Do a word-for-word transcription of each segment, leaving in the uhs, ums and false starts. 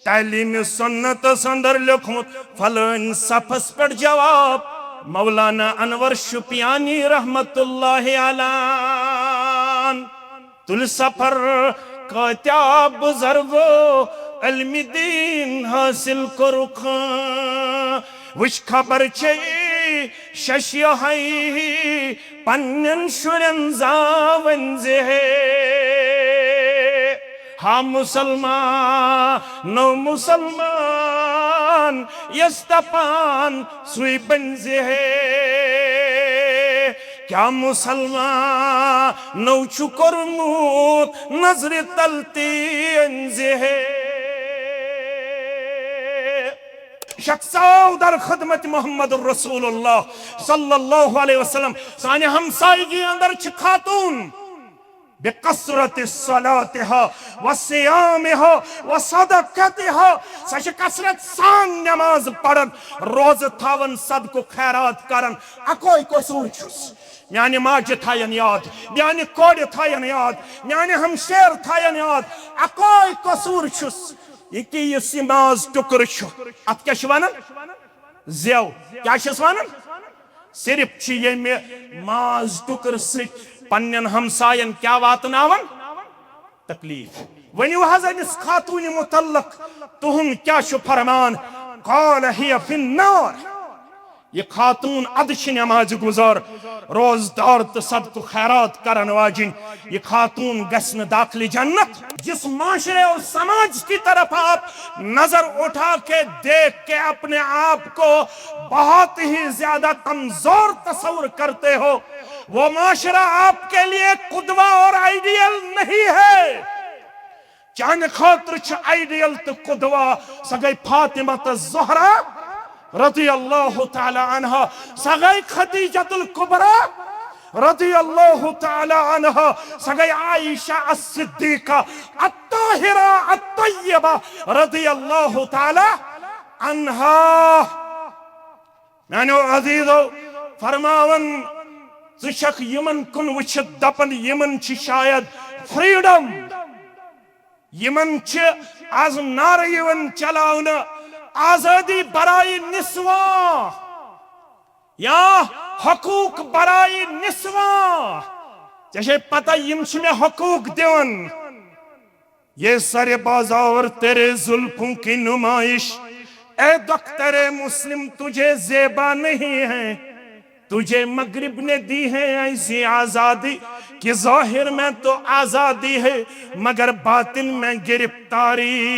تعلیمِ سنتس اندر لیوکھمُت فلٲنۍ صفس پٮ۪ٹھ جواب، مولانا انور شُپیانی رحمت اللہ علیہ۔ تُلۍ سفر، کٲتیٛاہ بُزرگو علمِ دیٖن حٲصِل کوٚرُکھ۔ وٕچھ خبر چھے شش یہے پننٮ۪ن شُرٮ۪ن زاوٕنۍ زِ ہے۔ ہا مُسلمان، نو مُسلمان یس دپان سُے بنۍ زِ ہے۔ کیا مُسلمانو چھُ کوٚرمُت نظرِ تل تی أنۍ زِ ہے؟ شخصاو در خدمت محمد رسول اللہ صلی اللہ علیہ وسلم۔ سانہِ ہمسایگی اندر چھِ خاتون، بکثرت صلاتها و صیامها و صدقتها۔ سۄ چھِ کثرت سان نماز پران، روزٕ تھاوان، صدقہٕ خیرات کران۔ اکوے قصور چھُس، میانہِ ماجہِ تھاین یاد، میانہِ کورِ تھاین یاد، میانہِ ہمشیر تھاین یاد۔ اکوے قصور چھُس، یہِ کہِ یُس یہِ ماز ٹُکرٕ چھُ، اتھ کیٛاہ چھِ ونان؟ زٮ۪و۔ کیٛاہ چھِس ونان؟ صرف چھِ ییٚمہِ ماز ٹُکرٕ سۭتۍ پننٮ۪ن ہمساین کیٛاہ واتناوان؟ تکلیف۔ ؤنِو حظ أمِس خاتوٗنہِ متعلق، تُہُنٛد کیٛاہ چھُ فرمان؟ قال هي في النار۔ یہِ خاتوٗن ادٕ چھِ نمازِ گُزار، روزدار تہٕ صدقہٕ خیرات کرن واجِنۍ۔ یہ خاتون گژھِ نہٕ داخلِ جنت۔ جس معاشرے اور سماج کی طرف آپ نظر اٹھا کے دیکھ کے اپنے آپ کو بہت ہی زیادہ کمزور تصور کرتے ہو، وہ معاشرہ آپ کے لیے قدوہ اور آئیڈیل نہیں ہے۔ چانہِ خٲطرٕ چھِ آئیڈیل تہٕ قدوہ، سۄ گٔے فاطمہ تہٕ زہرا رضی اللہ تعالی عنہا، سۄ گٔے خدیجۃ الکبریٰ رضی اللہ تعالی عنہا، سۄ گٔے عائشہ الصدیقہ الطاہرہ الطیبہ رضی اللہ تعالی عنہا۔ میانیو عزیزو، فرماون، ژٕ چھکھ یِمن کُن وٕچھِتھ دپان، یِمن چھِ شاید فریڈم، یِمن چھِ از نعرٕ یِوان چلاونہٕ، آزادی برائے نسواں یا حقوق برائے نسواں۔ ژےٚ چھے پتہ یِم چھِ مےٚ حقوق دِوان۔ یہ سر بازار تیرے زلفوں کی نمائش، اے دختر مسلم تجھے زیبا نہیں ہے، تجھے مغرب نے دی ہے ایسی آزادی کہ ظاہر میں تو آزادی ہے مگر باطن میں گرفتاری۔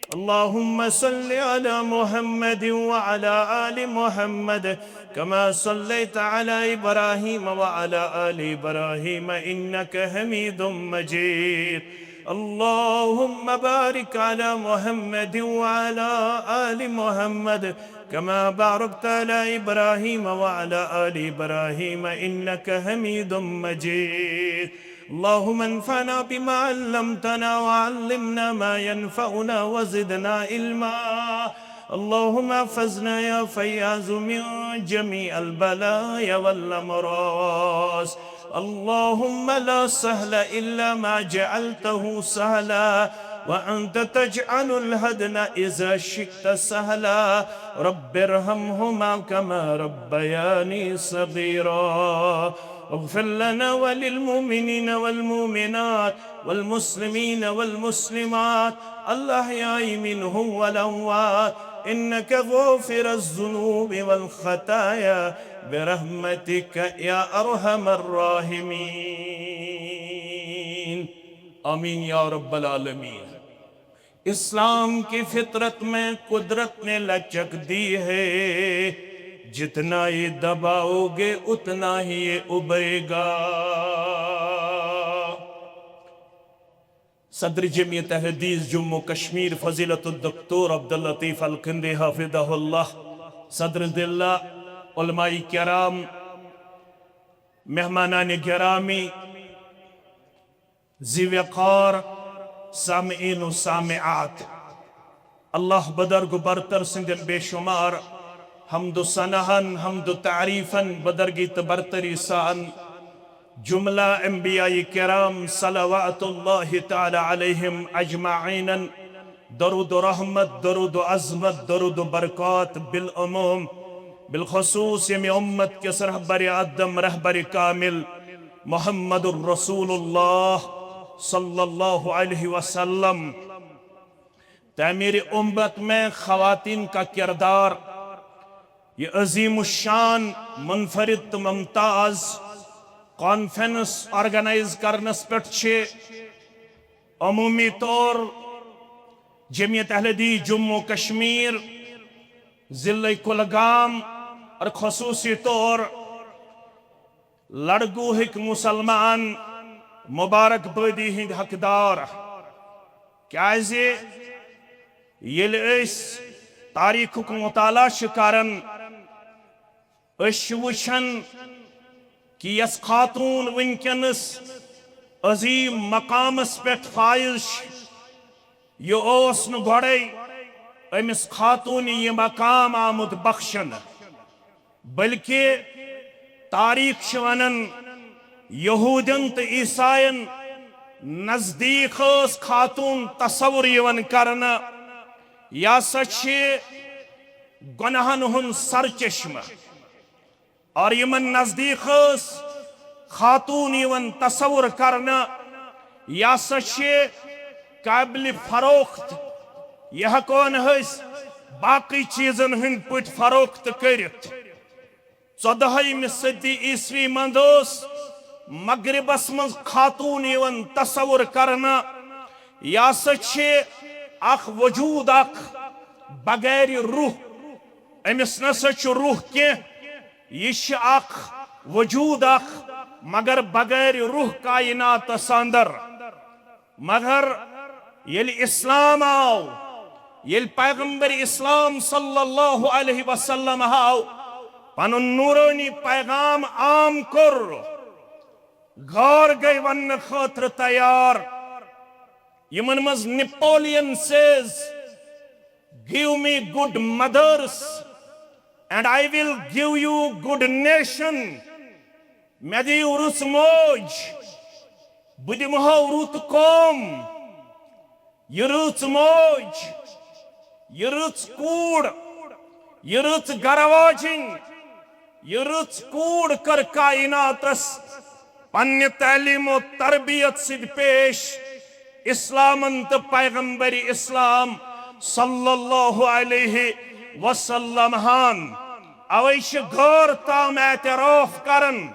اللهم صل على محمد وعلى آل محمد كما صليت على إبراهيم وعلى آل إبراهيم إنك حميد مجيد. اللهم بارك على محمد وعلى آل محمد كما باركت على إبراهيم وعلى آل إبراهيم إنك حميد مجيد. اللهم انفعنا بما علمتنا وعلمنا ما ينفعنا وزدنا علما. اللهم احفظنا يا فياض من جميع البلايا والأمراض. اللهم لا سهل إلا ما جعلته سهلا وأنت تجعل الحزن إذا شئت سهلا. رب ارحمهما كما ربياني صغيرا. اغفر لنا وللمؤمنين والمؤمنات والمسلمين والمسلمات الأحياء منهم والأموات إنك غافر الذنوب والخطايا برحمتك يا أرحم الراحمين. آمين يا رب العالمين. اسلام کی فطرت میں قدرت نے لچک دی ہے، جتنا یہ دباؤ گے اتنا ہی یہ ابھرے گا۔ صدر جمعیت اہل حدیث جموں و کشمیر فضیلت الدکتور عبداللطیف الکندی حفظہ اللہ، صدر ضلع، علماء کرام، مہمانان گرامی، ذی وقار سامعین و سامعات، اللہ بدرگ و برتر سندین بے شمار حمد و ثناہن، حمد و تعریفن بدرگی تہ برتری سان جملہ انبیاء کرام صلوات اللہ تعالی علیہم اجمعین درود و رحمت، درود و عظمت، درود و برکات بالعموم، بالخصوص ییٚمہِ امت کِس رہبر اعظم، رہبر کامل محمد الرسول اللہ صلی اللہ علیہ وسلم۔ تعمیر امت میں خواتین کا کردار، یہ عظیم الشان، منفرد تہٕ ممتاز کانفرنس آرگنائز کرنس پٮ۪ٹھ چھِ عمومی طور جمعیت اہل حدیث جموں و کشمیر، ضلع کلگام اور خصوصی طور لڑگوہٕکۍ مسلمان مبارک بٲدی ہٕنٛدۍ حقدار۔ کیازِ ییٚلہِ أسۍ تاریخُک مطالعہ چھِ کران، أسۍ چھِ وٕچھان کہِ یۄس خاتون وٕنکیٚنس عظیم مقامس پٮ۪ٹھ فائز چھِ، یہِ اوس نہٕ گۄڈے أمِس خاتونہِ یہِ مقام آمُت بخشنہٕ، بلکہِ تاریخ چھِ ونان، یہودین تہٕ عیساین نزدیک ٲس خاتون تصور یِوان کرنہٕ، یہِ ہسا چھِ گۄناہن ہُنٛد سرچشمہٕ۔ اور یِمن نزدیک ٲس خاتون یِوان تصور کرنہٕ، یہِ ہسا چھِ قابل فروخت، یہِ ہٮ۪کون أسۍ باقٕے چیٖزن ہٕنٛدۍ پٲٹھۍ فروخت کٔرِتھ۔ ژۄدہٲیمہِ صدی عیسوی منٛز ٲس مغربس منٛز خاتون یِوان تصور کرنہٕ، یہِ ہسا چھِ اکھ وجود اکھ بغیر روح، أمِس نہ سا چھُ روح کینٛہہ، یہِ چھِ اکھ وجود اکھ، مگر بغیر روح کائناتس اندر۔ مگر ییٚلہِ اسلام آو، ییٚلہِ پیغمبر اسلام صلی اللہ علیہ وسلم آو، پنُن نورانی پیغام عام کوٚر، غار گٔے وننہٕ خٲطرٕ تیار۔ یِمن منٛز Napoleon says, "Give me good mothers and I will give you good nation." مےٚ دِیِو رٕژ موج، بہٕ دِمہو رُت قوم۔ یہِ رٕژ موج، یہِ رٕژ کوٗر، یہِ رٕژ گرٕ واجِنۍ، یہِ رٕژ کوٗر کٔر کائناتس پننہِ تعلیٖم و تربیت سۭتۍ پیش اسلامن تہٕ پیغمبر اسلام صلی اللہ علیہ وسلم ہن۔ اوے چھِ غٲر تام اعتراف کران،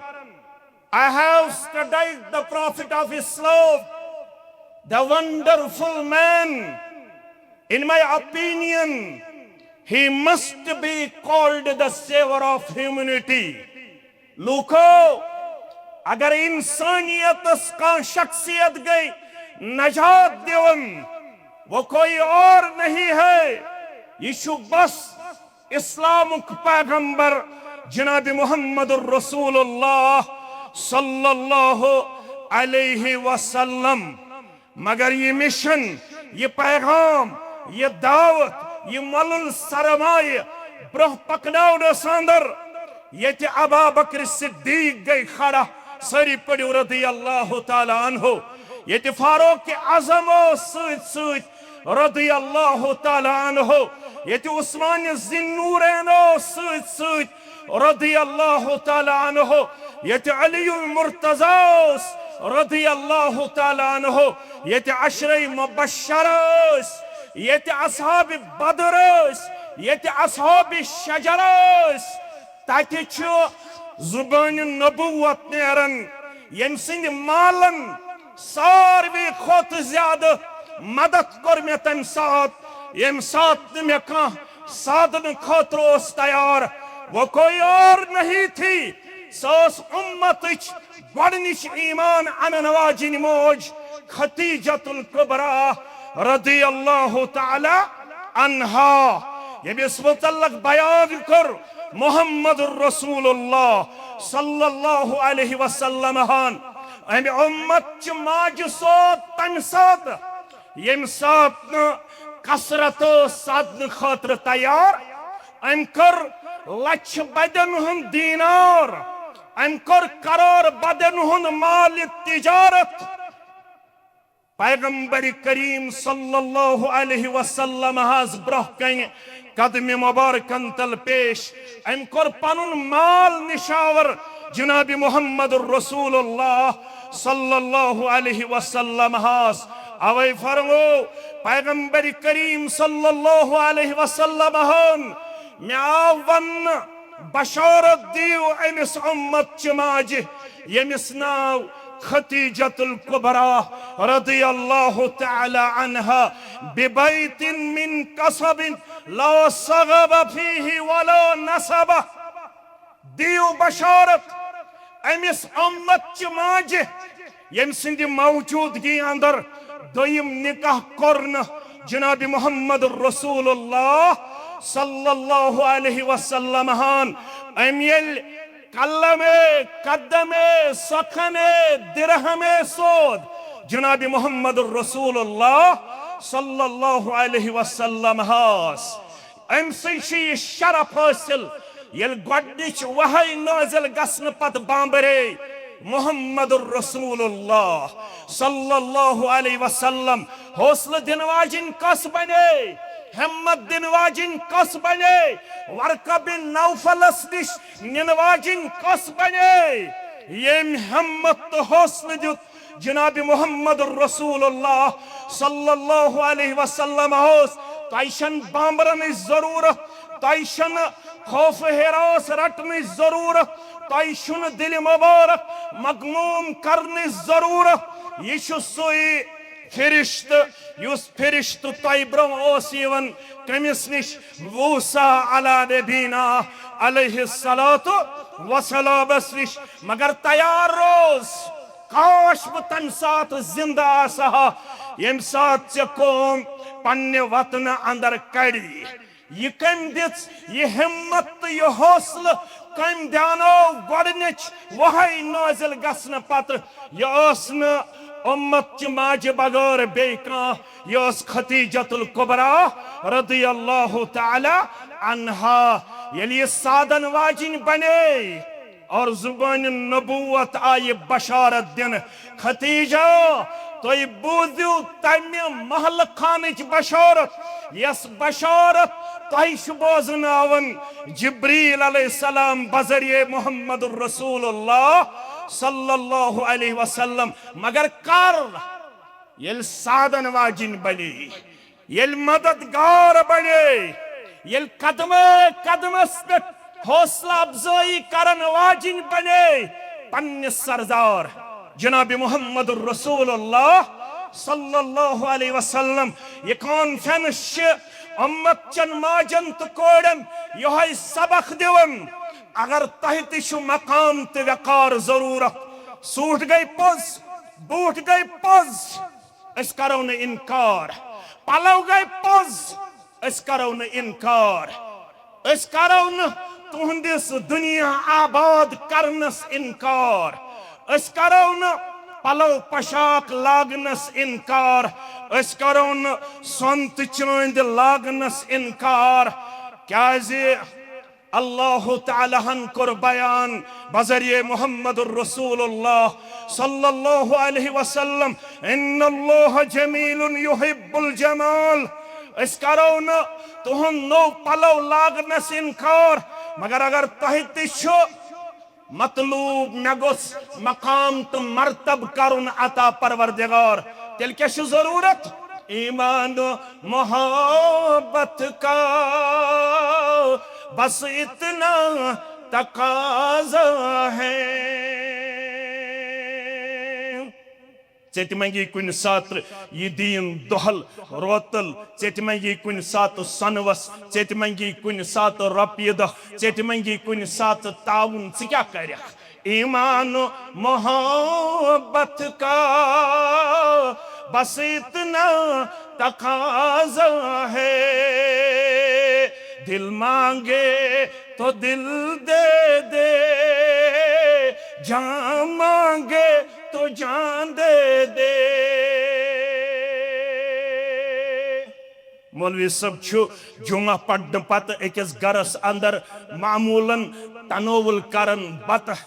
"I have studied the Prophet of Islam, the wonderful man. In my opinion, he must be called the savior of humanity." لوٗکو، اگر انسانیتس کانٛہہ شخصیت گٔے نجات دِوان، وہ کوئی اور نہیں ہے، یہِ چھُ بس اسلامُک پیغمبر جناب محمد الرسول اللہ صلی اللہ علیہ وسلم۔ مگر یہِ مشن، یہِ پیغام، یہِ دعوت، یہِ مۄلُل سرمایہ برونٛہہ پکناونس اندر ییٚتہِ ابا بکر صدیق گٔے کھڑا، سٲری پٔرِو رضی اللہ تعالیٰ عنہ، ییٚتہِ فاروق اعظم اوس سۭتۍ سۭتۍ رضی اللہ تعالیٰ عنہ، ییٚتہِ عثمان ذی النورین اوس سۭتۍ سۭتۍ رضی اللہ تعالیٰ عنہ، ییٚتہِ علی المرتضی اوس رضی اللہ تعالیٰ عنہ، ییٚتہِ عشرہ مبشر ٲسۍ، ییٚتہِ اصحاب بدر ٲسۍ، ییٚتہِ اصحاب شجر ٲسۍ۔ تتہِ چھُ زبان نبوت نیران، ییٚمہِ سٕنٛدِ مالن ساروی کھۄتہٕ زیادٕ مدد کوٚر مےٚ تمہِ ساتہٕ، ییٚمہِ ساتہٕ نہٕ مےٚ کانٛہہ سادنہٕ خٲطرٕ اوس تیار۔ وہ کوئی اور نہیں تھی، سۄ ٲس امتٕچ گۄڈٕنِچ ایمان انن واجِنۍ موج خدیجۃ الکبریٰ رضی اللہ تعالیٰ عنہا، ییٚمِس متعلق بیان کوٚر محمد رسول اللہ صلی اللہ علیہ وسلم ہن۔ امہِ امت چہِ ماجہِ سوٗد تمہِ ساتہٕ، ییٚمہِ ساتہٕ نہٕ کثرت ٲس سادنہٕ خٲطرٕ تیار۔ أمۍ کٔر لچھِ بدٮ۪ن ہُنٛد دینار، أمۍ کٔر کرور بدٮ۪ن ہُنٛد مال تجارت۔ پیغمبر کریم صلی اللہ علیہ وسلم ہس برونٛہہ کنہِ قدمِ مبارکن تل پیش۔ أمۍ کوٚر پنُن مال نشاور جناب محمد رسول اللہ صلی اللہ علیہ وسلم ہس۔ اوے فرمو پیغمبر کریم صلی اللہ علیہ وسلم ہن، مےٚ آو وننہٕ، بشارت دِیِو أمِس اُمت چہِ ماجہِ، ییٚمِس ناو خدیجۃ الکبریٰ رضی اللہ تعالی عنہا، ببیت من قصب لا صخب فیہ ولا نصب۔ دِیِو بشارت أمِس اُمت چہِ ماجہِ، ییٚمہِ سٕنٛدِ موجودگی اندر دوٚیِم نکاح کوٚر نہٕ جناب محمد رسول اللہ صلی اللہ علیہ وسلم ہن۔ أمۍ ییٚلہِ قلمِ قدمِ سخنِ درہمِ سود جناب محمد رسول اللہ صلی اللہ علیہ وسلم ہس۔ أمۍ سٕے چھُ یہِ شرف حٲصِل، ییٚلہِ گۄڈٕنِچ وحی نٲزِل گژھنہٕ پتہٕ بامبرے محمد رسول اللہ صلی اللہ علیہ وسلم۔ حوصلہٕ دِنہٕ واجِنۍ کۄس بنے؟ ہمت دِنہٕ واجِنۍ کۄس بنے؟ ورقہ بن نوفلس نِش نِنہٕ واجِنۍ کۄس بنے؟ ییٚمۍ ہمت تہٕ حوصلہٕ دیُت جناب محمد رسول اللہ صلی اللہ علیہ وسلم ہس۔ تۄہہِ چھنہٕ بامبرنٕچ ضرورت، تۄہہِ چھنہٕ خوف ہراس رٹنٕچ ضرورت، تۄہہِ چھُنہٕ دِلہِ مبارک مغموم کرنٕچ ضرورت۔ یہِ چھُ سُے فرشتہٕ یُس فرشتہٕ تۄہہِ برونٛہہ اوس یِوان، کٔمِس نِش؟ موسیٰ علی نبینا علیہ الصلوۃ والسلامس نِش۔ مگر تیار روز، کاش بہٕ تمہِ ساتہٕ زندٕ آسہٕ ہا، ییٚمہِ ساتہٕ ژےٚ قوم پننہِ وطنہٕ اندر کڑی۔ یہِ کٔمۍ دِژ یہِ ہمت تہٕ یہِ حوصلہٕ؟ کٔمۍ دیانو گۄڈٕنِچ وحی نٲزِل گژھنہٕ پتہٕ؟ یہِ ٲس نہٕ اُمت چہِ ماجہِ بغٲر بیٚیہِ کانٛہہ، یہِ ٲس خدیجۃ الکبریٰ رضی اللہ تعالی عنہا۔ ییٚلہِ یہِ سادن واجِنۍ بنے اور زبان نبوت آیہِ بشارت دِنہٕ، خدیجہ، تُہۍ بوٗزِو تمہِ محلہٕ خانٕچ بشارت، یۄس بشارت تۄہہِ چھُ بوزناوان جبریل علیہ السلام بذریعہ محمد رسول اللہ صلی اللہ علیہ وسلم۔ مگر کر؟ ییٚلہِ سادن واجِنۍ بنے، ییٚلہِ مددگار بنے، ییٚلہِ قدمے قدمس پٮ۪ٹھ حوصلہ افزٲیی کرن واجِنۍ بنے، پننِس سردار جناب محمد رسول اللہ صلی اللہ علیہ وسلم۔ یہِ کانفرنس چھِ اُمت چٮ۪ن ماجن تہٕ کورٮ۪ن یِہوٚے سبق دِوان۔ اگر تۄہہِ تہِ چھُ مقام تہٕ وقار ضروٗرت، سوٗٹ گٔے پوٚز، بوٗٹھ گٔے پوٚز، أسۍ کرو نہٕ انکار۔ پلو گٔے پوٚز، أسۍ کرو نہٕ انکار۔ أسۍ کرو نہٕ تُہنٛدِس دُنیا آباد کرنس انکار۔ أسۍ کرو نہٕ پلو پوشاک لاگنس انکار۔ أسۍ کرو نہٕ سۄن تہٕ چٲندۍ لاگنس انکار۔ کیازِ اللہ تعالیٰ ہن کوٚر بیان بذریعہ محمد رسول اللہ صلی اللہ علیہ وسلم، ان اللہ جمیل یحب الجمال۔ أسۍ کرو نہٕ تُہُنٛد نوٚو پلو لاگنس انکار، مگر اگر تۄہہِ تہِ چھُ مطلوب، مےٚ گوٚژھ مقام تہٕ مرتب کرُن عطا پروردگار، تیٚلہِ کیٛاہ چھُ ضروٗرت؟ ایمان و محبت کا بس اتنا تقاضا ہے۔ ژےٚ تہِ منٛگی کُنہِ ساتہٕ یہِ دیٖن دۄہل روتل، ژےٚ تہِ منٛگی کُنہِ ساتہٕ سۄنوس، ژےٚ تہِ منٛگی کُنہِ ساتہٕ رۄپیہِ دہ، ژےٚ تہِ منٛگی کُنہِ ساتہٕ تعاوُن، ژٕ کیٛاہ کرکھ؟ ایمان و محبت کا بس اتنا تقاضا ہے، دل مانگے تو دل دے دے، جان مانگے تو جان دے دے۔ مولوی صٲب چھُ جمعہ پرنہٕ پتہٕ أکِس گرس اندر معمولاً تناول کران بتہٕ۔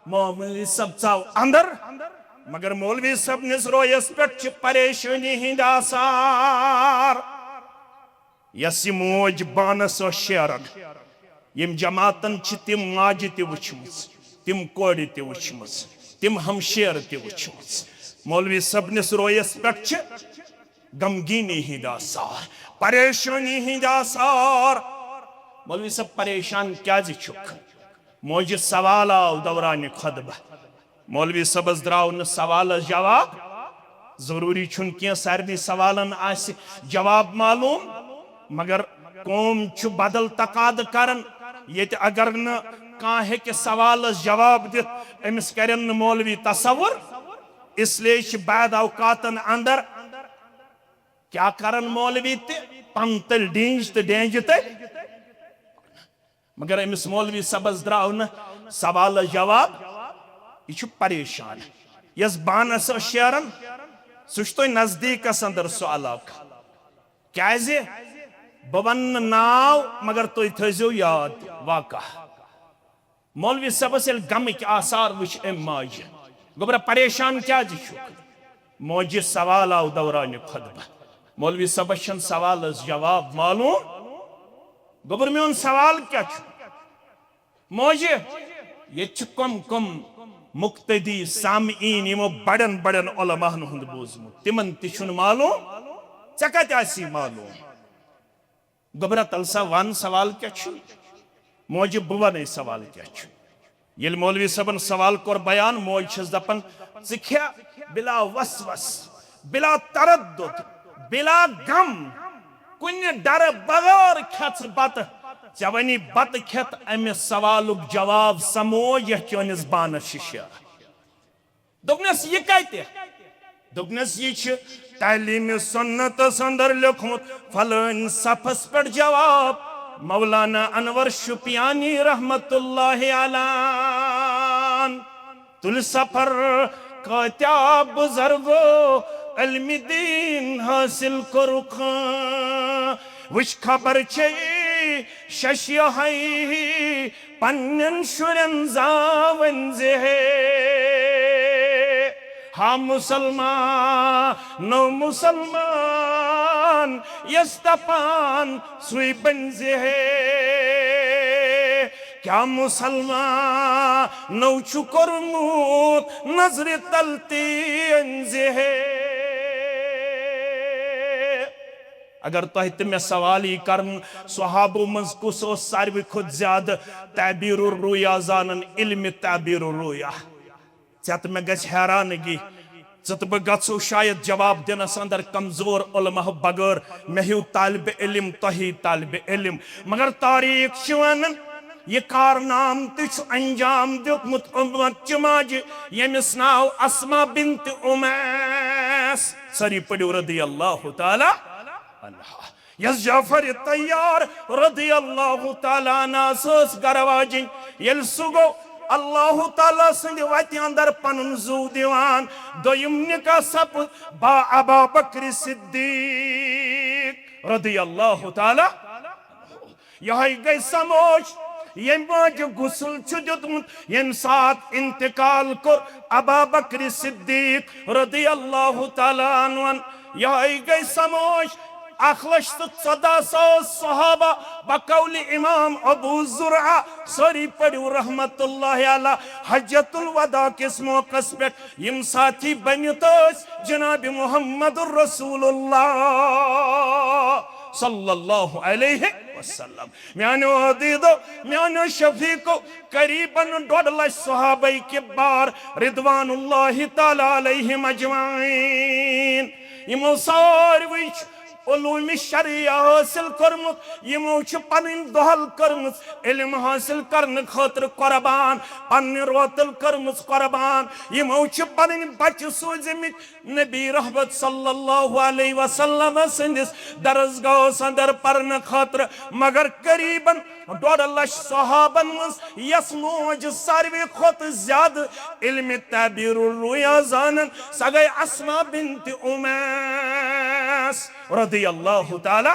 مولوی صٲب ژاو اندر، مگر مولوی صٲبنِس رویس پٮ۪ٹھ چھِ پریشٲنی ہٕنٛدۍ آثار۔ یۄس یہِ موج بانس ٲس شیران، ییٚمۍ جماعتن چھِ تِم ماجہِ تہِ وٕچھمٕژ، تِم کورِ تہِ وٕچھمٕژ، تِم ہمشیر تہِ وٕچھمٕژ۔ مولوی صٲبنِس رویس پٮ۪ٹھ چھِ غمگیٖنی ہٕنٛدۍ آثار، پریشٲنی ہٕنٛدۍ آثار۔ مولوی صٲب، پریشان کیازِ چھُکھ؟ موجہِ سوال آو دورانِ خطبہ۔ مولوی صٲبس درٛاو نہٕ سوالس جواب۔ ضروٗری چھُنہٕ کینٛہہ سارنٕے سوالن آسہِ جواب معلوم، مگر قوم چھُ بدل تقاضہٕ کران۔ ییٚتہِ اگر نہٕ کانٛہہ ہیٚکہِ سوالس جواب دِتھ، أمِس کرن نہٕ مولوی تصور۔ اس لیے چھِ بعض اوقاتن اندر کیٛاہ کرن مولوی تہِ؟ پنہٕ تٔلۍ ڈینج تہٕ ڈینجہِ تٔلۍ۔ مگر أمِس مولوی صٲبس درٛاو نہٕ سوالس جواب۔ یہِ چھُ پریشان۔ یۄس بانس ٲس شیران، سُہ چھُ تۄہہِ نزدیٖکس اندر سُہ علاقہٕ۔ کیازِ؟ بہٕ ونہٕ نہٕ ناو، مگر تُہۍ تھٲیزیو یاد واقعہ۔ مولوی صٲبس ییٚلہِ غمٕکۍ آثار وٕچھ أمۍ ماجہِ، گوٚبرا، پریشان کیازِ چھُکھ؟ موجہِ سوال آو دورانِ خطبہ۔ مولوی صٲبس چھُنہٕ سوالس جواب معلوم۔ گوٚبُر، میون سوال کیٛاہ چھُ؟ موجہِ، ییٚتہِ چھِ کم کم مقتدی سامعین، یِمو بڑٮ۪ن بڑٮ۪ن علماہن ہُنٛد بوٗزمُت، تِمن تہِ چھُنہٕ معلوم، ژےٚ کتہِ آسی معلوم؟ گوٚبرا، تَلہٕ سا وَن، سوال کیٛاہ چھُ؟ موجہِ، بہٕ وَنَے سوال کیٛاہ چھُ۔ ییٚلہِ مولوی صٲبن سوال کوٚر بیان، موج چھَس دَپان، ژٕ کھےٚ بلا وسوس، بلا تردد، بلا غم، کُنہِ ڈرٕ بغٲر کھٮ۪ژ بَتہٕ۔ ژےٚ وَنی بَتہٕ کھٮ۪تھ اَمہِ سوالُک جواب سۄ موج، یَتھ چٲنِس بانَس چھِ شیران۔ دوٚپنس، "یہِ کتہِ؟" دوٚپنس، "یہِ چھِ تعلیٖمِ سُنتس اندر لیوٚکھمُت فلٲنۍ صفس پٮ۪ٹھ جواب۔" مولانا انور شُپیانی رحمت اللہ علیہ۔ تُلۍ سفر کٲتیٛاہ بُزرگو علمِ دیٖن حٲصِل کوٚرُکھ۔ وٕچھ خبر چھے شش یہے پننٮ۪ن شُرٮ۪ن زاوٕنۍ زِ ہے۔ ہا مسلمان، نو مسلمان، یس دپان سُے بنۍ زِ ہے۔ کیا مسلمان نو چھُ کوٚرمُت نظرِ تل تہِ أنۍ زِ ہے۔ اگر تۄہہِ تہٕ مےٚ سوال یی کرنہٕ، صحابو منٛز کُس اوس ساروی کھۄتہٕ زیادٕ تعبیر الرؤیا زانان، علمِ تعبیر الرؤیا؟ ژےٚ تہٕ مےٚ گژھِ حیرانگی۔ ژٕ تہٕ بہٕ گژھو شاید جواب دِنس اندر کمزور علماء بغٲر مےٚ ہیوٗ طالب علم، تۄہہِ طالب علم۔ مگر تاریخ چھِ ونان، یہِ کارنام تہِ چھُ انجام دیُتمُت امت چہِ ماجہِ، ییٚمِس ناو اسما بنت امیس۔ سٲری پٔرِو رضی اللہ تعالیٰ عنہا۔ یس جعفر طیار رضی اللہ تعالیٰ عنہ ٲس گرٕ واجِنۍ، ییٚلہِ سُہ گوٚو اللہ تعالیٰ سٕنٛدِ وتہِ اندر پنُن زُو دِوان، دوٚیِم نکاح سپُد با ابا بکر صدیق رضی اللہ تعالیٰ۔ یہے گٔے سۄ موج، ییٚمہِ ماجہِ غسل چھُ دیُتمُت، ییٚمہِ ساتہٕ انتقال کوٚر ابا بکر صدیق رضی اللہ تعالیٰ عنہ۔ یہے گٔے سۄ موج، اکھ لچھ تہٕ ژۄدہ ساس صحابہ بقول امام ابو زرعہ، سٲری پٔرِو رحمت اللہ علیہ، حجۃ الوداع کِس موقعس پٮ۪ٹھ، یِم ساتھی بٔنِتھ ٲسۍ جناب محمد رسول اللہ صلی اللہ علیہ وسلم۔ میانیو عزیزو، میانیو شفیقو، قریباً ڈۄڈ لچھ صحابہ کبار رضوان اللہ تعالیٰ علیہم اجمعین۔ یِمو ساروٕے چھُ علوم شرعیہ حٲصِل کوٚرمُت، یِمو چھِ پنٕنۍ دۄہل کٔرمٕژ علم حٲصِل کرنہٕ خٲطرٕ قربان، پننہِ روتل کٔرمٕژ قربان، یِمو چھِ پنٕنۍ بچہِ سوٗزمٕتۍ نبی رحمت صلی اللہ علیہ وسلم سٕنٛدِس درسگاہس اندر پرنہٕ خٲطرٕ، مگر قریباً ڈۄڈ لچھ صحابن منٛز یس موج ساروی کھۄتہٕ زیادٕ علم تعبیر الرؤیا زانن، سۄ گٔے اسما بنت امیس رضی اللہ تعالیٰ۔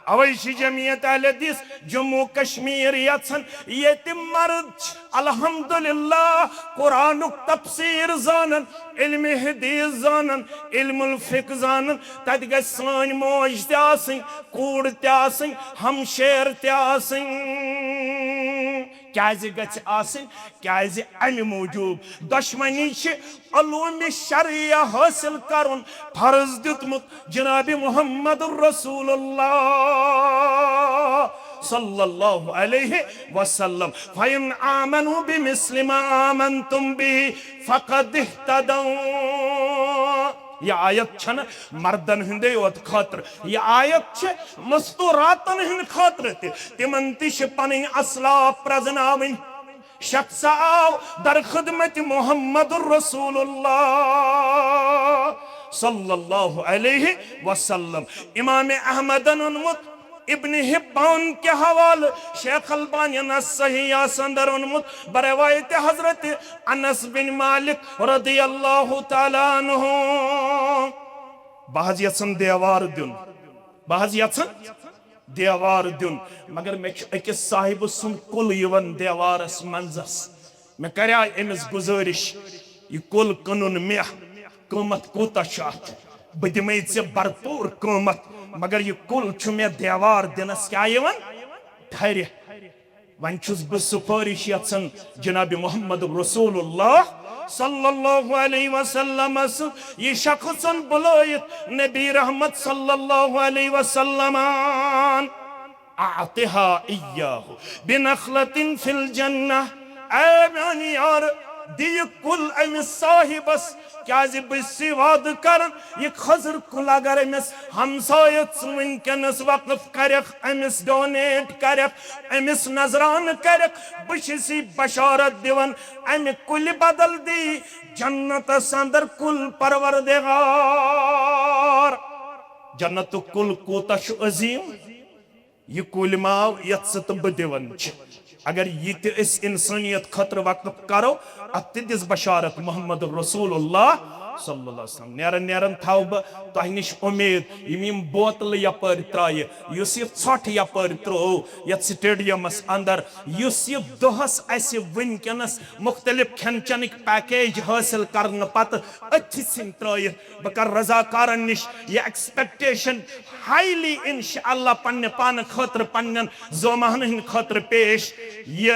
اوے چھِ جمعیت اہل حدیث جموں کشمیر یژھان، ییٚتہِ مرد چھِ الحمدللہ قرآنُک تفسیر زانان، علم حدیث زانان، علم الفقہ زانان، تتہِ گژھِ سٲنۍ موج تہِ آسٕنۍ، کوٗر تہِ آسٕنۍ، ہمشیر تہِ آسٕنۍ۔ کیازِ گژھِ آسٕنۍ؟ کیازِ امہِ موٗجوٗب دۄشوٕنی چھِ علوم شرعیہ حٲصِل کرُن فرض دیُتمُت جناب محمد رسول اللہ صلی اللہ علیہ وسلم۔ فَإِنْ آمَنُوا بِمِثْلِ مَا آمَنْتُمْ بِهِ فَقَدِ اهْتَدَوْا۔ یہ آیت چھنہٕ مردن ہندے یوت خٲطرٕ، یہ آیت چھِ مستوراتن ہند خٲطرٕ تہِ۔ تمن تہِ چھِ پنٕنۍ اسلاف پرزناوٕنۍ۔ شخص آو در خدمت محمد رسول اللہ صلی اللہ علیہ وسلم۔ امام احمدن اونمُت، ابن حبان کہِ حوالہٕ، شیخ البانین صحیح اندر اونمُت بروایت حضرت انس بن مالک رضی اللہ تعالیٰ عنہ۔ بہٕ حظ یژھن دیوار دیُن، بہٕ حظ یژھن دیوار دیُن، مگر مےٚ چھُ أکِس صاحبہٕ سُنٛد کُل یِوان دیوارس منٛزس۔ مےٚ کریاو أمِس گُزٲرِش، یہِ کُل کٕنُن مےٚ، قۭمتھ کوٗتاہ چھُ اتھ؟ بہٕ دِمے ژےٚ بھرپوٗر قۭمتھ، مگر یہِ کُل چھُ مےٚ دیوار دِنس کیٛاہ یِوان؟ ٹھرِ۔ وۄنۍ چھُس بہٕ سفٲرِش یژھان جناب محمد رسول اللہ صلی اللہ علیہ وسلم سٕنٛز، یہِ شخص بُلٲیِتھ نبی رحمت صلی اللہ علیہ وسلم۔ اعطها ایاہ بنخلة فی الجنہ۔ اے میانہِ یار، دِ یہِ کُل أمِس صاحبس، کیازِ بہٕ چھُس وعدٕ کران، یہِ کھٔزٕر کُل اگر أمِس ہمسایس وٕنکیٚنس وقف کرکھ، أمِس ڈونیٹ کرکھ، أمِس نذرانہٕ کرکھ، بہٕ چھُس یہِ بشارت دِوان، امہِ کُلہِ بدل دی جنتس اندر کُل پروردگار۔ جنتُک کُل کوٗتاہ چھُ عظیم۔ یہِ کُلۍ ماو یتھ ژٕ تہٕ بہٕ دِوان چھِ، اگر یہِ تہِ أسۍ انسٲنیت خٲطرٕ وقف کرو، اتھ تہِ دِژ بشارت محمد رسول اللہ صلی اللہ علیہ وسلم۔ نیران نیران تھاو بہٕ تۄہہِ نِش اُمید، یِم یِم بوتلہٕ یپٲرۍ ترایہِ، یُس یہِ ژھۄٹھ یپٲرۍ ترٛوو یتھ سٹیڈیمس اندر، یُس یہِ دۄہس اسہِ وٕنکیٚنس مختلف کھٮ۪ن چٮ۪نٕکۍ پیکیج حٲصِل کرنہٕ پتہٕ أتھۍ ژھٕنۍ ترٲیِتھ، بہٕ کرٕ رضاکارن نِش یہِ ایکسپیکٹیشن ہایلی انشاءاللہ پننہِ پانہٕ خٲطرٕ، پننٮ۪ن زومہن ہٕنٛدِ خٲطرٕ پیش۔ یہِ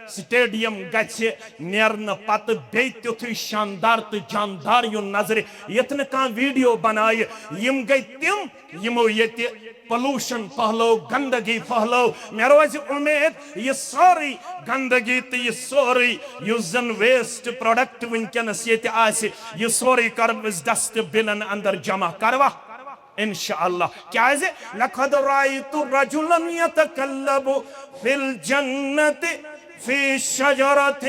سٹیڈیم گژھِ نیرنہٕ پتہٕ بیٚیہِ تیُتھُے شاندار تہٕ جاندار یُن نظرِ، یتھ نہٕ کانٛہہ ویڈیو بنایہِ۔ یِم گٔے تِم، یِمو ییٚتہِ پولوشن پھہلٲو، گندگی پھہلٲو۔ مےٚ روزِ اُمید، یہِ سٲرٕے گندگی تہٕ یہِ سورُے یُس زن ویسٹ پروڈکٹ وٕنکیٚنس ییٚتہِ آسہِ، یہِ سورُے کرو أسۍ ڈسٹ بِنن اندر جمع، کروا؟ انشاءاللہ۔ کیازِ؟ لقد رأیت رجلا یتقلب فی الجنة فی شجرة۔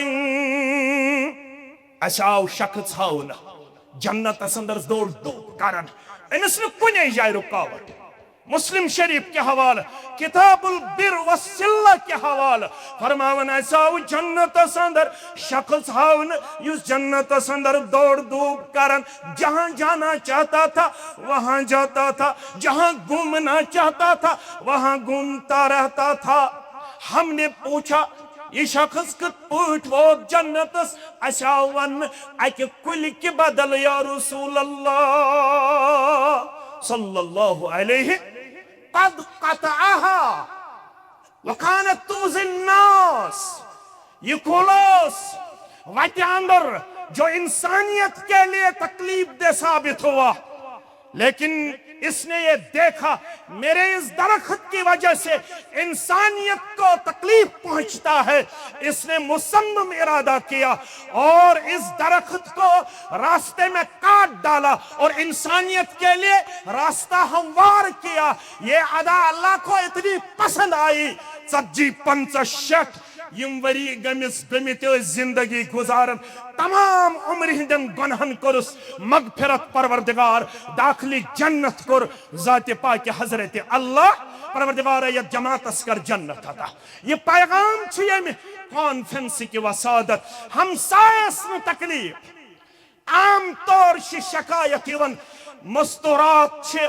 اسہِ آو شخص ہاونہٕ جنتس اندر دوڑ دوپ کران، أمِس نہٕ کُنے جایہِ رُکاوٹ۔ مسلم شریف کہِ حوالہٕ، کتاب البر والصلہ کہِ حوالہٕ فرماوان، اسہِ آو جنتس اندر شخص ہاونہٕ یُس جنتس اندر دوڑ دوپ کران، جہاں جانا چاہتا تھا وہاں جاتا تھا، جہاں گھومنا چاہتا تھا وہاں گھومتا رہتا تھا۔ ہم نے پوچھا، یہ شخص کتھ پٲٹھۍ ووت جنتس؟ اسہِ آو وننہٕ اکہِ کُلہِ کہِ بدل، یا رسول اللہ صلی اللہ علیہ، قد قطعها وكانت تؤذي الناس۔ یہ کُل اوس وتہِ اندر جو انسانیت کے لیے تکلیف دہ ثابت ہوا، لیکن اس نے یہ دیکھا میرے اس درخت کی وجہ سے انسانیت کو تکلیف پہنچتا ہے، اس نے مصمم ارادہ کیا اور اس درخت کو راستے میں کاٹ ڈالا اور انسانیت کے لیے راستہ ہموار کیا۔ یہ ادا اللہ کو اتنی پسند آئی، ژتجی پنژاہ شیٹھ یم وری گٔمِس، گٔمٕتۍ ٲسۍ زندگی گُزاران، تمام عمرِ ہٕنٛدٮ۪ن گۄنہن کوٚرُس مغفرت، پروردگار داخلِ جنت کوٚر ذاتِ پاکِ حضرت اللہ، پروردگار یتھ جماعتس کر جنت عطا۔ یہ پیغام چھُ ییٚمہِ کانفرنس کہِ وسادت۔ ہمسایس نہٕ تکلیف، عام طور چھِ شکایت یِوان، مستورات چھِ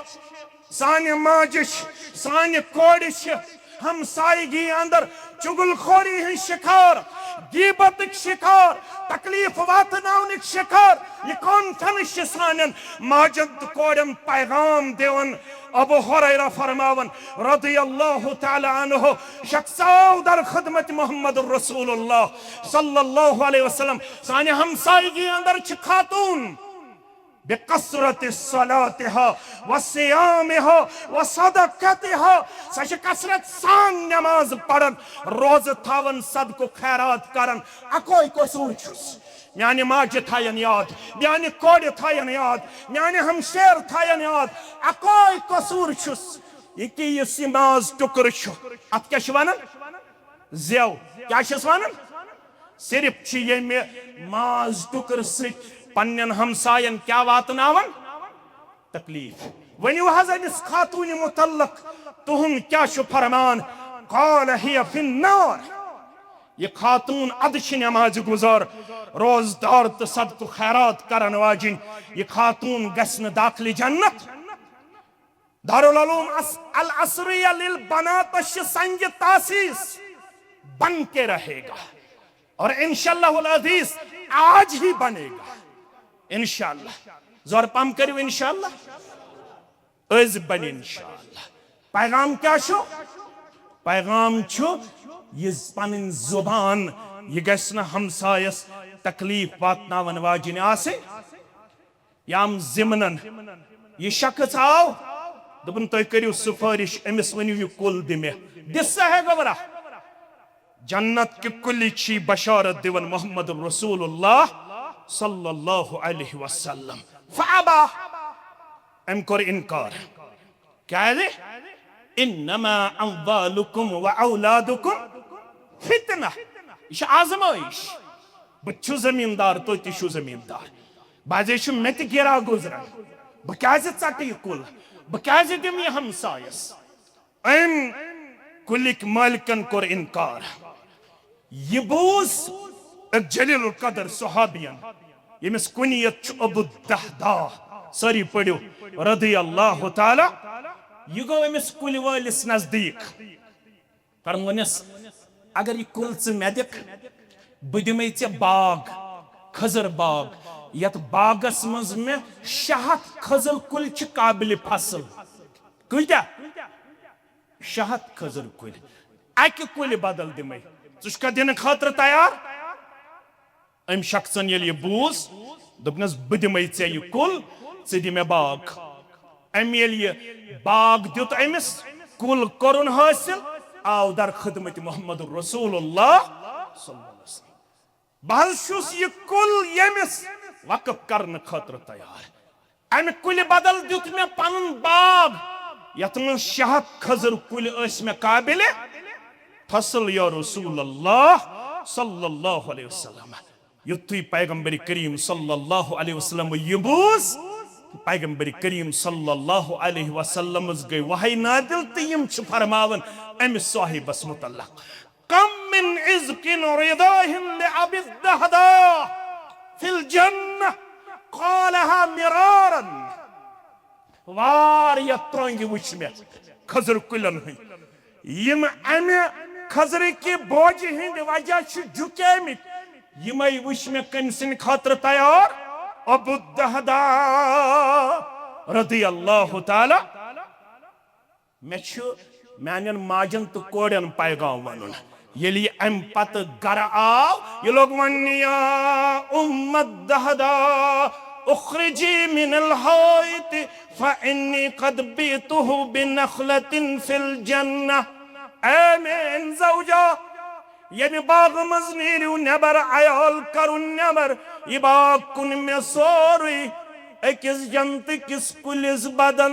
سانہِ ماجہِ چھِ، سانہِ کورِ چھِ ہمسایگی اندر چُغل خوری ہٕنٛدۍ شکار، غیبتٕکۍ شکار، تکلیف واتناونٕکۍ شکار۔ یہِ کانفرنس چھِ سانٮ۪ن ماجن تہٕ کورٮ۪ن پیغام دِوان۔ ابو ہریرہ فرماوان رضی اللہ تعالی عنہ، شخص آو در خدمت محمد رسول اللہ صلی اللہ علیہ وسلم، سانہِ ہمسایگی اندر چھِ خاتون، بکثرت صلاتها و صیامها و صدقتها، سۄ چھِ کثرت سان نماز پران، روزٕ تھاوان، صدقہٕ خیرات کران۔ اکوے قصور چھُس، میانہِ ماجہِ تھاین یاد، میانہِ کورِ تھاین یاد، میانہِ ہمشیر تھاین یاد۔ اکوے قصور چھُس، یہِ کہِ یُس یہِ ماز ٹُکرٕ چھُ، اتھ کیٛاہ چھِ ونان؟ زٮ۪و۔ کیٛاہ چھِس ونان؟ صرف چھِ ییٚمہِ ماز ٹُکرٕ سۭتۍ پننٮ۪ن ہمساین کیٛاہ واتناوان؟ تکلیف۔ ؤنِو حظ أمِس خاتوٗنہِ متعلق، تُہُنٛد کیٛاہ چھُ فرمان؟ قال هي في النار۔ یہِ خاتوٗن ادٕ چھِ نمازِ گُزار، روزدار تہٕ صدقہٕ خیرات کرن واجِنۍ۔ یہِ خاتوٗن گژھِ نہٕ داخلِ جنت۔ دارالعلوم اس-، العصریہ للبنات چھِ سنگ تاسیس بن کے رہے گا، اور انشاءاللہ العزیز آج ہی بنے گا۔ انشاءاللہ۔ زور پم کٔرِو انشاءاللہ۔ أزۍ بنہِ انشاءاللہ۔ پیغام کیٛاہ چھُ؟ پیغام چھُ، یہِ پنٕنۍ زبان، یہِ گژھِ نہٕ ہمسایس تکلیف واتناون واجِنۍ آسٕنۍ۔ یام ضمنن یہِ شخص آو، دوٚپُن، "تُہۍ کٔرِو سفٲرِش، أمِس ؤنِو یہِ کُل دِ مےٚ، دِ سا ہے گوٚبرا۔" جنت کہِ کُلہِ چھی بشارت دِوان محمد رسول اللہ صلی اللہ علیہ وسلم۔ فابا، أمۍ کوٚر انکار۔ کیٛازِ؟ انما اموالکم و اولادکم فتنہ۔ یہِ چھِ آزمٲیش۔ بہٕ تہِ چھُس زمیٖندار، تُہۍ تہِ چھِو زمیٖندار۔ بعضے چھُ مےٚ تہِ گِرا گُزران۔ بہٕ کیٛازِ ژٹہٕ یہِ کُل؟ بہٕ کیٛازِ دِمہٕ یہِ ہمسایس؟ أمۍ کُلِکۍ مٲلکن کوٚر انکار۔ یہِ بوٗز أکۍ جلیل القدر صحابین، ییٚمِس کُنیت چھُ ابو الدہداہ، سٲری پٔرِو، رضی اللہ تعالی۔ یہِ گوٚو أمِس کُلۍ وٲلِس نزدیٖک۔ فرمونس، اگر یہِ کُل ژٕ مےٚ دِکھ، بہٕ دِمے ژےٚ باغ، کھٔزٕر باغ، یتھ باغس منٛز مےٚ شےٚ ہتھ کھٔزٕر کُلۍ چھِ قابلِ فصل۔ کۭتیاہ؟ شےٚ ہتھ کھٔزٕر کُلۍ۔ اکہِ کُلہِ بدل دِمے۔ ژٕ چھُکھا دِنہٕ خٲطرٕ تیار؟ أمۍ شخصن ییٚلہِ یہِ بوٗز، دوٚپنس، "بہٕ دِمے ژےٚ یہِ کُل، ژٕ دِ مےٚ باغ۔" أمۍ ییٚلہِ یہِ باغ دیُت أمِس، کُل کوٚرُن حٲصِل، آو در خدمت محمد رسول اللہ صلی اللہ علیہ وسلم۔ بہٕ حظ چھُس یہِ کُل ییٚمِس وقف کرنہٕ خٲطرٕ تیار۔ امہِ کُلہِ بدل دیُت مےٚ پنُن باغ، یتھ منٛز شےٚ ہتھ کھٔزٕر کُلۍ ٲسۍ مےٚ قابلِ فصل، یا رسول اللہ صلی اللہ علیہ وسلم۔ یُتھُے پیغمبر کریم صلی اللہ علیہ وسلم یہِ بوٗز، پیغمبر کریم صلی اللہ علیہ وسلمس گٔے وحی نازل تہٕ یِم چھِ فرماوان أمِس صاحبس متعلق، "کم من عذق رضاح لأبی الدہداہ فی الجنہ، قالہا مرارا۔" واریاہ ترٛنٛگۍ وٕچھ مےٚ کھٔزٕر کُلٮ۪ن ہٕنٛدۍ، یِم امہِ کھٔزٕرٕ کہِ بوجہِ ہٕنٛدِ وجہ چھِ جُکیمٕتۍ، یِمے وٕچھ مےٚ کٔمۍ سٕنٛدِ خٲطرٕ تیار؟ ابو الدہداہ رضی اللہ تعالی۔ مےٚ چھُ میانٮ۪ن ماجن تہٕ کورٮ۪ن پیغام ونُن۔ ییٚلہِ یہِ امہِ پتہٕ گرٕ آو، یہِ لوٚگ وننہِ، "یا ام الدہداہ، اخرجی من الحائط فانی قد بیتہ بنخلة فی الجنہ۔" اے میٲنۍ زوجہ، ییٚمہِ باغہٕ منٛز نیٖرِو نٮ۪بر، عیال کرُن نٮ۪بر، یہِ باغ کُن مےٚ سورُے أکِس جنتہٕ کِس کُلِس بدل۔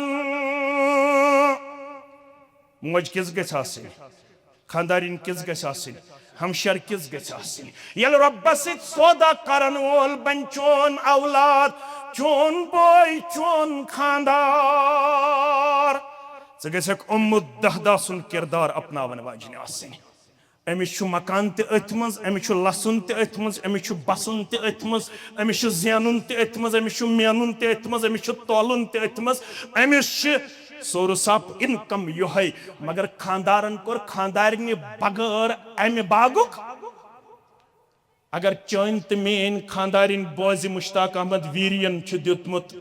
موج کِژھ گژھِ آسٕنۍ؟ خاندارِنۍ کِژھ گژھِ آسٕنۍ؟ ہمشیر کِژھ گژھِ آسٕنۍ؟ ییٚلہِ رۄبس سۭتۍ سودا کرن وول بنہِ چون اولاد، چون بوے، چون خاندار، ژٕ گژھکھ ام الدہداہ سُنٛد کردار اپناون واجِنۍ آسٕنۍ۔ أمِس چھُ مکان تہِ أتھۍ منٛز، أمِس چھُ لَسُن تہِ أتھۍ منٛز، أمِس چھُ بَسُن تہِ أتھۍ منٛز، أمِس چھُ زینُن تہِ أتھۍ منٛز، أمِس چھُ مینُن تہِ أتھۍ منٛز، أمِس چھُ تولُن تہِ أتھۍ منٛز، أمِس چھِ سورس آف انکم یۄہے، مگر خاندارن کوٚر خاندارنہِ بغٲر امہِ باغُک۔ اگر چٲنۍ تہٕ میٲنۍ خاندارِنۍ بوزِ مشتاق احمد ویرین چھُ دیُتمُت،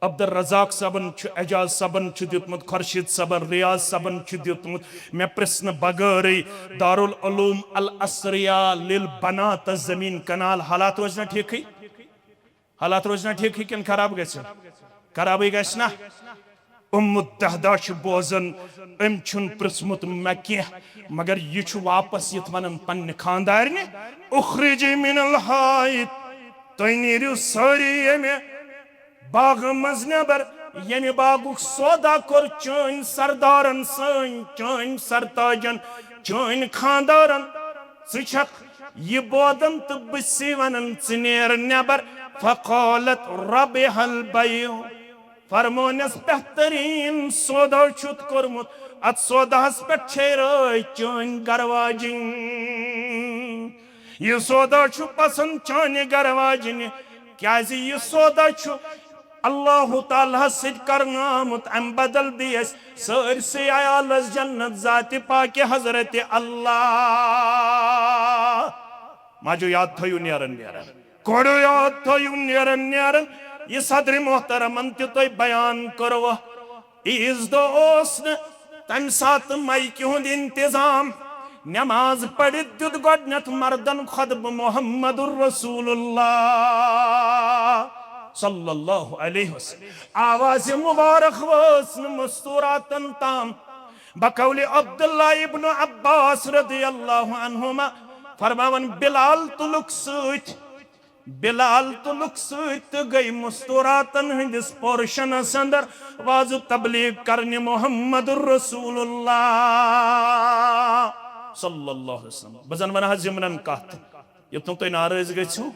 عبدالرزاق صٲبن چھُ، اعجاز صٲبن چھُ دیُتمُت، خورشید صٲبن، ریاض صٲبن چھُ دیُتمُت، مےٚ پرژھنہٕ بغٲرٕے دارالعلوم الاثریا للبنات زمین کنال حالات روزِ نا ٹھیکھٕے؟ حالات روزِ نا ٹھیکھٕے کِنہٕ خراب گژھِ؟ خرابٕے گژھِ نا؟ ام الدہدہ چھُ بوزان، أمۍ چھُنہٕ پرژھمُت مےٚ کینٛہہ، مگر یہِ چھُ واپس یِتھ ونان پننہِ خاندارنہِ، اخرجی من الحائط، تُہۍ نیٖرِو سٲری ییٚمہِ باغہٕ منٛز نٮ۪بر، ییٚمہِ باغُک سودا کوٚر چٲنۍ سردارن سٲنۍ، چٲنۍ سرتاجن، چٲنۍ خاندارن۔ ژٕ چھکھ یہِ بوزان تہٕ بہٕ چھُسے ونان، ژٕ نیر نٮ۪بر۔ فقالت ربح البیع، فرمونس بہترین سودا چھُتھ کوٚرمُت، اتھ سوداہس پٮ۪ٹھ چھے رٲے چٲنۍ گرٕ واجِنۍ۔ یہِ سودا چھُ پسند چانہِ گرٕ واجنہِ، کیازِ یہِ سودا چھُ اللہ تعالیٰ ہس سۭتۍ کرنہٕ آمُت، امہِ بدل دی اسہِ سٲرسٕے عیالس جنت ذاتِ پاکہِ حضرت اللہ۔ ماجو یاد تھٲیِو نیرن نیرن، کورو یاد تھٲیِو نیرن نیرن، یہِ صدرِ محترمن تہِ تۄہہِ بیان کوٚروٕ۔ عیٖذ دۄہ اوس نہٕ تمہِ ساتہٕ مایکہِ ہُنٛد انتظام۔ نماز پٔرِتھ دیُت گۄڈٕنیتھ مردن خطبہٕ محمد رسول اللہ صلی اللہ علیہ وسلم۔ آواز مبارک وٲژ نہٕ مستوراتن تام۔ بقول عبداللہ ابن عباس رضی اللہ عنہما فرماوان، بلال تُلُکھ سۭتۍ، بلال تُلُکھ سۭتۍ تہٕ گٔے مستوراتن ہٕنٛدِس پورشنس اندر واز و تبلیغ کرنہِ محمد رسول اللہ صلی اللہ علیہ وسلم۔ بہٕ زن ونہٕ ہا ضمنن کتھ، یوٚت نہٕ تُہۍ ناراض گٔژھِو۔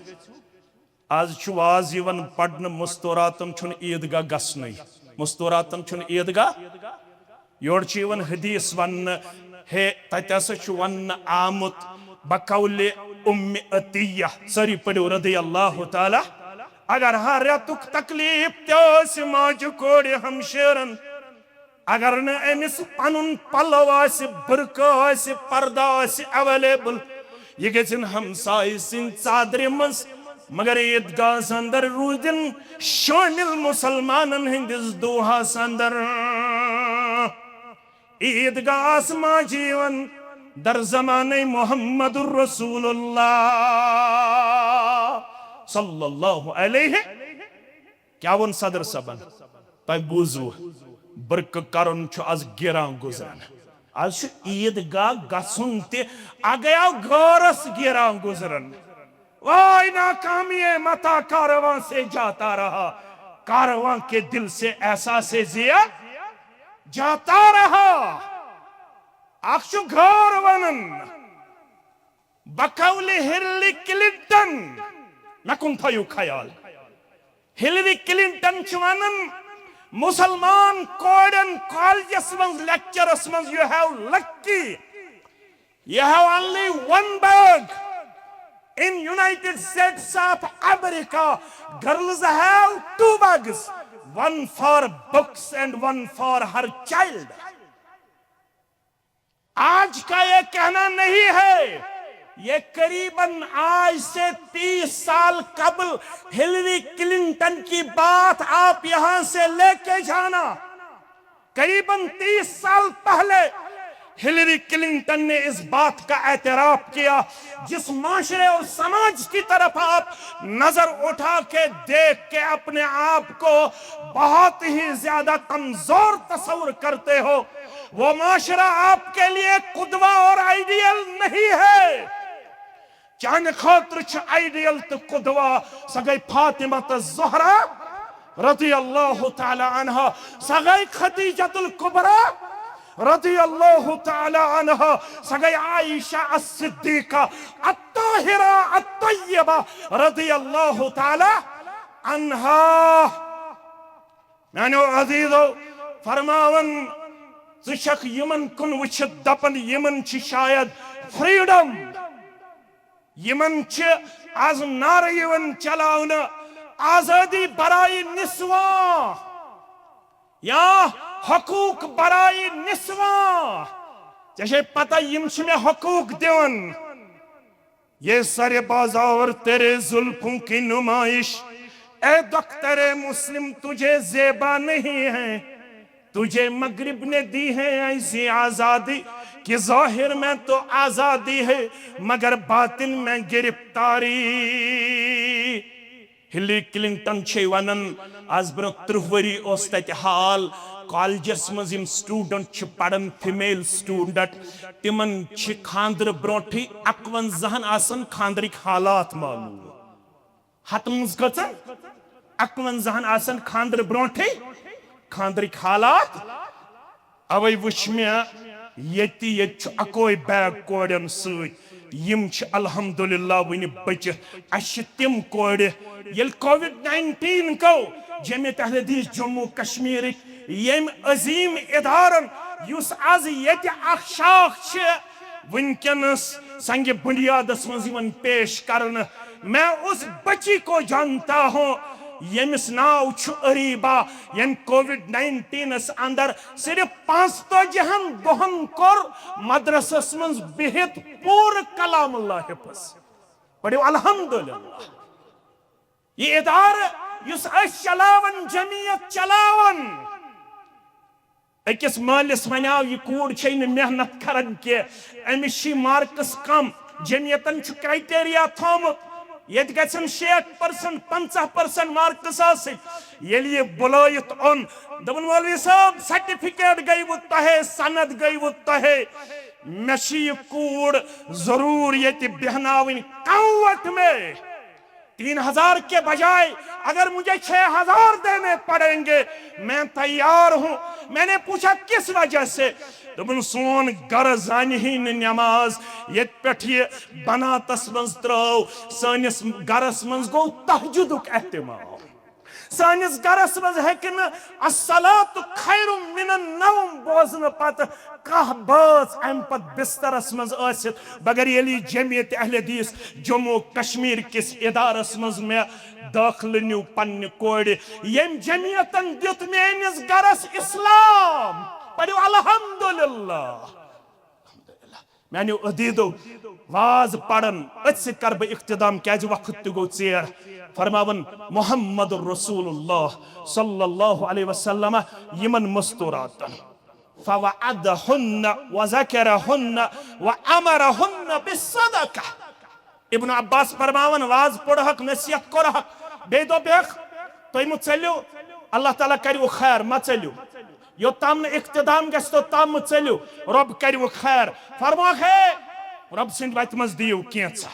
از چھُ واز یِوان پرنہٕ، مستوراتن چھُنہٕ عیٖدگاہ گژھنٕے، مستوراتن چھُنہٕ عیٖدگاہ۔ یورٕ چھُ یِوان حدیث وننہٕ، ہے، تتہِ ہسا چھُ وننہٕ آمُت بقول ام عطیہ، سٲری پٔرِو رضی اللہ تعالیٰ۔ اگر ہا رٮ۪تُک تکلیف تہِ آسہِ ماجہِ کورِ ہمشیرن، اگر نہٕ أمِس پنُن پلو آسہِ، برقعہٕ آسہِ، پردٕ آسہِ اویلیبل، یہِ گژھن ہمسایہِ سٕنٛدِ ژادرِ منٛز، مگر عیٖدگاہس اندر روٗدِن شٲمِل مُسلمانن ہٕنٛدِس دُعاہس اندر۔ عیٖدگاہس ماجہِ یِوان در زمانَے محمد رسول اللہ صلی اللہ علیہ۔ کیٛاہ ووٚن صدر صٲبن؟ تۄہہِ بوٗزوٕ، برقعہٕ کرُن چھُ از گِران گُزران۔ از چھُ عیٖدگاہ گژھُن تہِ، اگیا غٲرس گِران گُزران۔ واے ناکامی، متا کاروان سے جاتا رہا، کاروان کے دل سے احساس ضیا جاتا رہا۔ اکھ چھُ غٲر ونان، بقول ہلری کلنٹن، مےٚ کُن تھٲیِو خیال۔ ہلری کلنٹن چھِ ونان، مسلمان کورٮ۪ن کالجس منٛز، لیکچرس منٛز، you have lucky, you have only one bag. In United States of America, girls have two bags, one for books and one for her child. آج کا یہ کہنا نہیں ہے، یہ قریباً آج سے تیس سال قبل ہلری کلنٹن کی بات آپ یہاں سے لے کے جانا۔ قریباً تیس سال پہلے ہلری کلنٹن نے اس بات کا اعتراف کیا۔ جس معاشرے اور سماج کی طرف آپ نظر اٹھا کے دیکھ کے اپنے آپ کو بہت ہی زیادہ کمزور تصور کرتے ہو، وہ معاشرہ آپ کے لیے قدوہ اور آئیڈیل نہیں ہے۔ چانہِ خٲطرٕ چھِ آئیڈیل تہٕ قدوہ، سۄ گٔے فاطمہ تہٕ زہرا رضی اللہ تعالیٰ عنہا، سۄ گٔے خدیجۃ الکبریٰ رضی اللہ تعالیٰ عنہا، سۄ گٔے عائشہ الصدیقہ الطاہرہ الطیبہ رضی اللہ تعالیٰ عنہا۔ میانیو عزیزو، فرماون، ژٕ چھکھ یِمن کُن وٕچھِتھ دپان، یِمن چھِ شاید فریڈم، یِمن چھِ از نعرٕ یِوان چلاونہٕ، آزادی برائے نسواں، یا حقوق برائے نسواں۔ ژےٚ چھے پتہ یِم چھِ مےٚ حقوق دِوان۔ یہ سر بازار تیرے زلفوں کی نمائش، اے دختر مسلم، تجھے زیبا نہیں ہے، تجھے مغرب نے دی ہے ایسی آزادی کہ ظاہر میں تو آزادی ہے مگر باطن میں گرفتاری۔ ہلری کلنٹن چھے ونان، از برونٛہہ ترٕٛہ ؤری اوس تتہِ حال، کالجس منٛز یِم student چھِ پران، female student، تِمن چھِ خانٛدرٕ برونٛٹھٕے اکونزاہن آسان خانٛدرٕکۍ حالات معلوم۔ ہتہٕ منٛز کٔژن؟ اکونزاہن آسان خانٛدرٕ برونٛٹھٕے خانٛدرٕکۍ حالات۔ اوے وٕچھ مےٚ ییٚتہِ، ییٚتہِ چھُ اکوے بیگ کورٮ۪ن سۭتۍ۔ یِم چھِ الحمدللہ وٕنہِ بٔچِتھ۔ اَسہِ چھِ تِم کورِ، ییٚلہِ کووِڈ ناینٹیٖن گوٚو، جمعیت اہل حدیث جموں کشمیرٕکۍ ییٚمۍ عظیٖم ادارن، یُس از ییٚتہِ اکھ شاخ چھِ وٕنکیٚنس سنگِ بنیادس منٛز یِوان پیش کرنہٕ، میں اس بچی کو جانتا ہوں، ییٚمِس ناو چھُ اریبہ، ییٚمۍ کووِڈ ناینٹیٖنس اندر صرف پانٛژتٲجِہن دۄہن کوٚر مدرسس منٛز بِہِتھ پوٗرٕ کلام اللہ حفظ۔ پٔرِو الحمدللہ۔ یہِ ادارٕ یُس أسۍ چلاوان، جمعیت چلاوان، أکِس مٲلِس ونیاو، یہِ کوٗر چھے نہٕ محنت کران کینٛہہ، أمِس چھی مارکس کم، جمعیتن چھُ کرائٹیریا تھومُت، ییٚتہِ گژھن شیٹھ پرسنٹ، پنژاہ پرسنٹ مارکس آسٕنۍ۔ ییٚلہِ یہِ بُلٲیِتھ اوٚن، دوٚپُن، مولوی صٲب، سرٹیفکیٹ گٔیوٕ تۄہے، سند گٔیوٕ تۄہے، مےٚ چھِ یہِ کوٗر ضروٗر ییٚتہِ بیٚہناوٕنۍ، کم وقت میں تین ہزار کے بجائے اگر مجھے چھ ہزار دینے پڑیں گے، میں تیار ہوں۔ میں نے پوچھا، کس وجہ سے؟ دوٚپُن، سون گرٕ زانہِ ہی نہٕ نٮ۪ماز، ییٚتہِ پٮ۪ٹھ یہِ بناتس منٛز ترٲو، سٲنِس گرس منٛز گوٚو تہجدُک اہتمام۔ سٲنِس گرس منٛز ہیٚکہِ نہٕ الصلاۃ خیر من النوم بوزنہٕ پتہٕ کانٛہہ بٲژ امہِ پتہٕ بسترس منٛز ٲسِتھ، مگر ییٚلہِ یہِ جمعیت اہل حدیث جموں کشمیر کِس ادارس منٛز مےٚ دٲخلہٕ نیوٗ پننہِ کورِ، ییٚمۍ جمعیتن دیُت میٲنِس گرس اسلام۔ پٔرِو الحمدللہ۔ میانیو عزیزو، واز پرن أتھۍ سۭتۍ کرٕ بہٕ اختتام، کیازِ وقت تہِ گوٚو ژیر۔ فرماوان محمد رسول اللہ صلی اللہ علیہ وسلم یِمن مستوراتن، فوعدہن وذکرہن وامرہن بالصدقہ۔ ابن عباس فرماوان، واز پوٚرہکھ، نصیحت کوٚرہکھ، بیٚیہِ دوٚپہکھ، تُہۍ مہٕ ژٔلِو، اللہ تعالیٰ کریو خیر، مہ ژٔلِو۔ یوٚتام نہٕ اختتام گژھِ، توٚتام مہٕ ژٔلِو، رۄب کریو خیر۔ فرموکھ، ہے، رۄب سٕنٛدِ وتہِ منٛز دِیِو کینٛژھا۔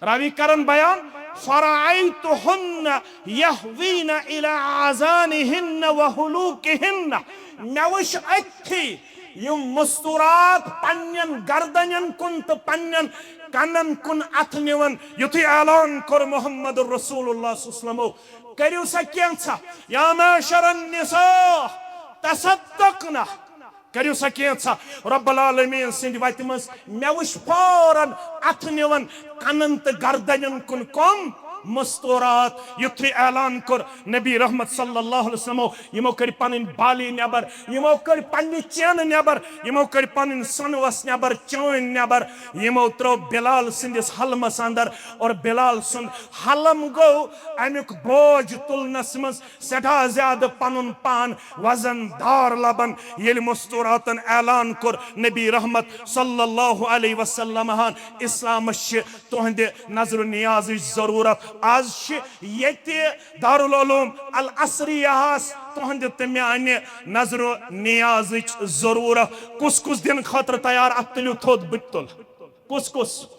راوی کرن بیان، فرأیتہن یہوین الی آذانہن وحلوقہن۔ مےٚ وٕچھ أتھی یِم مستورات پننٮ۪ن گردنٮ۪ن کُن تہٕ پننٮ۪ن کنن کُن اتھٕ نِوان، یُتھُے اعلان کوٚر محمد رسول اللہ صلی اللہ علیہ وسلمو، کٔرِو سا کینٛژھا، یا معشر النساء تصدقن، کٔرِو سا کینٛژھا رب العالمین سٕنٛدِ وتہِ منٛز۔ مےٚ وٕچھ فوراً اتھٕ نِوان کنن تہٕ گردنٮ۪ن کُن کم مستورات، یُتھُے اعلان کوٚر نبی رحمت صلی اللہ علیہ وسلمو، یِمو کٔرۍ پنٕنۍ بالی نٮ۪بر، یِمو کٔڑۍ پننہِ چینہٕ نٮ۪بر، یِمو کٔڑۍ پنٕنۍ سۄنہٕ وس نٮ۪بر، چٲنۍ نٮ۪بر، یِمو ترٲو بلال سٕنٛدِس حلمس اندر، اور بلال سُنٛد حلم گوٚو امیُک بوج تُلنس منٛز سٮ۪ٹھاہ زیادٕ پنُن پان وزن دار لبن۔ ییٚلہِ مستوراتن اعلان کوٚر نبی رحمت صلی اللہ علیہ وسلم ہن، اسلامس چھِ تُہنٛدِ نظر و نیازٕچ ضروٗرت۔ از چھِ ییٚتہِ دارالعلوم العصریہس تُہنٛدِ تہٕ میانہِ نظر و نیازٕچ ضروٗرت۔ کُس کُس دِنہٕ خٲطرٕ تیار؟ اتھ تُلِو تھوٚد، بہٕ تہِ تُلہٕ۔ کُس کُس؟